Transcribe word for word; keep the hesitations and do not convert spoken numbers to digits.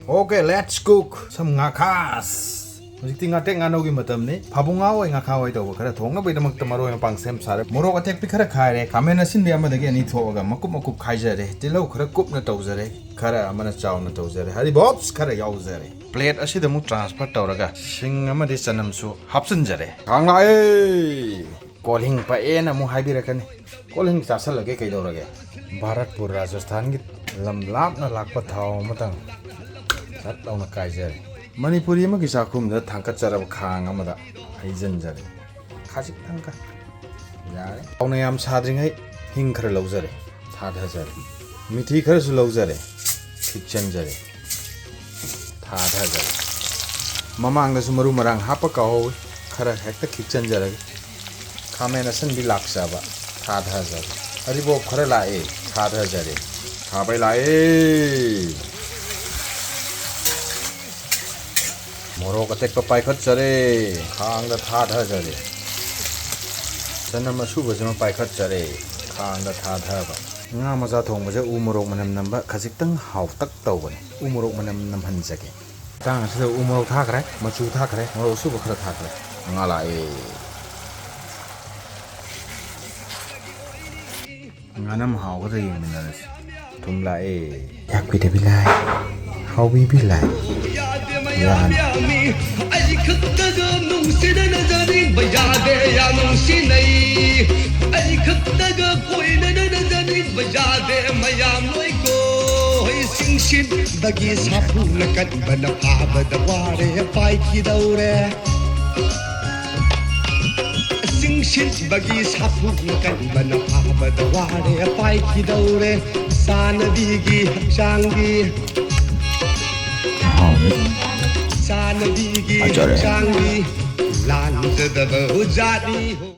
Okay, let's cook some ꯉꯥꯈꯥꯁ꯫ ꯍꯧꯖꯤꯛꯇꯤ ꯉꯥꯇꯦꯛ ꯉꯥꯅꯧꯒꯤ ꯃꯇꯝꯅꯤ꯫ ꯐꯥꯕꯧ ꯉꯥ ꯑꯣꯏ ꯉꯥꯈꯥ ꯑꯣꯏ ꯇꯧꯕ ꯈꯔ ꯊꯣꯡꯅꯕꯒꯤꯗꯃꯛꯇ ꯃꯔꯣꯏ ꯃꯄꯥꯡ ꯁꯦꯝ ꯁꯥꯔꯦ꯫ ꯃꯣꯔꯣꯛ ꯑꯇꯦꯛꯄꯤ ꯈꯔ ꯈꯥꯏꯔꯦ꯫ ꯈꯥꯃꯦꯟ ꯑꯁꯤꯟꯕꯤ ꯑꯃꯗꯒꯤ ꯑꯅꯤ ꯊꯣꯛꯑꯒ ꯃꯀꯨꯞ ꯃꯀꯨꯞ ꯈꯥꯏꯖꯔꯦ꯫ ꯇꯤꯜꯍꯧ ꯈꯔ ꯀꯨꯞꯅ ꯇꯧꯖꯔꯦ꯫ ꯈꯔ ꯑꯃꯅ ꯆꯥꯎꯅ ꯇꯧꯖꯔꯦ꯫ ꯍꯔꯤꯕꯣꯞꯁ ꯈꯔ ꯌꯥꯎꯖꯔꯦ꯫ Plate ꯑꯁꯤꯗ ꯑꯃꯨꯛ transfer ꯇꯧꯔꯒ ꯁꯤꯡ ꯑꯃꯗꯤ ꯆꯅꯝꯁꯨ ꯍꯥꯞꯆꯤꯟꯖꯔꯦ꯫ ꯈꯥꯡ ꯂꯥꯛꯑꯦ꯫ ꯀꯣꯜꯍꯤꯡ ꯄꯛꯑꯦꯅ ꯑꯃꯨꯛ ꯍꯥꯏꯕꯤꯔꯛꯀꯅꯤ꯫ ꯀꯣꯜꯍꯤꯡ ꯆꯥꯁꯜꯂꯒꯦ ꯀꯩꯗꯧꯔꯒꯦ? ꯚꯥꯔꯠꯄꯨꯔ ꯔꯥꯖꯁꯊꯥꯟꯒꯤ ꯂꯝ ꯂꯥꯞꯅ ꯂꯥꯛꯄ ꯊꯥꯎ ꯑꯃꯇꯪ ꯁꯠ ꯂꯥꯎꯅ ꯀꯥꯏꯖꯔꯦ꯫ ꯃꯅꯤꯄꯨꯔꯤ ꯑꯃꯒꯤ ꯆꯥꯛꯈꯨꯝꯗ ꯊꯥꯡꯀꯠꯆꯔꯕ ꯈꯥꯡ ꯑꯃꯗ ꯍꯩꯖꯤꯟꯖꯔꯦ꯫ ꯈꯖꯤꯛꯇꯪꯒ ꯌꯥꯔꯦ꯫ ꯊꯥꯎꯅ ꯌꯥꯝ ꯁꯥꯗ꯭ꯔꯤꯉꯩ ꯍꯤꯡ ꯈꯔ ꯂꯧꯖꯔꯦ, ꯊꯥꯗꯖꯔꯦ꯫ ꯃꯤꯊꯤ ꯈꯔꯁꯨ ꯂꯧꯖꯔꯦ, ꯈꯤꯛꯆꯟꯖꯔꯦ, ꯊꯥꯗꯖꯔꯦ꯫ ꯃꯃꯥꯡꯗꯁꯨ ꯃꯔꯨ ꯃꯔꯥꯡ ꯍꯥꯞꯄ ꯀꯥꯎꯍꯧꯏ, ꯈꯔ ꯍꯦꯛꯇ ꯈꯤꯛꯆꯟꯖꯔꯒꯦ꯫ ꯈꯥꯃꯦꯟ ꯑꯁꯤꯟꯕꯤ ꯂꯥꯛꯆꯕ, ꯊꯥꯗꯖꯔꯦ꯫ ꯍꯔꯤꯕꯣꯞ ꯈꯔ ꯂꯥꯛꯑꯦ, ꯊꯥꯗꯖꯔꯦ꯫ ꯈꯥꯕꯩ ꯂꯥꯛꯑꯦ꯫ ꯃꯣꯔꯣꯛ ꯑꯇꯦꯛꯄ ꯄꯥꯏꯈꯠꯆꯔꯦ, ꯈꯥꯡꯗ ꯊꯥꯗꯖꯔꯦ꯫ ꯆꯅꯝ ꯑꯁꯨꯕꯁꯤꯃ ꯄꯥꯏꯈꯠꯆꯔꯦ, ꯈꯥꯡꯗ ꯊꯥꯗꯕ꯫ ꯉꯥ ꯃꯆꯥ ꯊꯣꯡꯕꯁꯦ ꯎ ꯃꯣꯔꯣꯛ ꯃꯅꯝ ꯅꯝꯕ ꯈꯖꯤꯛꯇꯪ ꯍꯥꯎꯇꯛ ꯇꯧꯕꯅꯦ꯫ ꯎ ꯃꯣꯔꯣꯛ ꯃꯅꯝ ꯅꯝꯍꯟꯖꯒꯦ꯫ ꯃꯇꯥꯡ ꯑꯁꯤꯗ ꯎ ꯃꯣꯔꯣꯛ ꯊꯥꯈ꯭ꯔꯦ, ꯃꯆꯨ ꯊꯥꯈ꯭ꯔꯦ, ꯃꯣꯔꯣꯛ ꯑꯁꯨꯕ ꯈꯔ ꯊꯥꯈ꯭ꯔꯦ꯫ ꯉꯥ ꯂꯥꯛꯑꯦ꯫ ꯉꯥꯅꯝ ꯍꯥꯎꯒꯗ꯭ꯔꯥ ꯌꯦꯡꯃꯤꯟꯅꯔꯁꯤ꯫ ꯊꯨꯝ ꯂꯥꯛꯑꯦ꯫ ꯌꯥꯛꯄꯤꯗꯕꯤ ꯂꯥꯏ, ꯍꯥꯎꯕꯤꯕꯤ ꯂꯥꯏ꯫ ꯌꯥꯅꯤ꯫ ꯑꯩ ꯈꯛꯇꯒ ꯅꯨꯡꯁꯤꯅꯅꯖꯅꯤꯡꯕ ꯌꯥꯗꯦ, ꯌꯥꯝ ꯅꯨꯡꯁꯤꯅꯩ꯫ ꯑꯩ ꯈꯛꯇꯒ ꯀꯣꯏꯅꯅꯖꯅꯤꯡꯕ ꯌꯥꯗꯦ, ꯃꯌꯥꯝ ꯂꯣꯏ ꯀꯣꯏ꯫ ꯆꯤꯡꯁꯤꯟꯕꯒꯤ ꯁꯥꯐꯨꯅ ꯀꯟꯕꯅ ꯐꯥꯕꯗ ꯋꯥꯔꯦ, ꯄꯥꯏꯈꯤꯗꯧꯔꯦ꯫ ꯆꯤꯡꯁꯤꯟꯕꯒꯤ ꯁꯥꯐꯨꯅ ꯀꯟꯕꯅ ꯐꯥꯕꯗ ꯋꯥꯔꯦ, ꯄꯥꯏꯈꯤꯗꯧꯔꯦ꯫ ꯆꯥꯅꯕꯤꯒꯤ ꯍꯛꯆꯥꯡꯒꯤ, ꯍꯥꯎꯅꯤ꯫ ꯆꯥꯅꯕꯤꯒꯤ ꯐꯖꯔꯦ꯫ ꯍꯛꯆꯥꯡꯒꯤ ꯂꯥꯟꯖꯗꯕ ꯖꯥꯠꯅꯤ꯫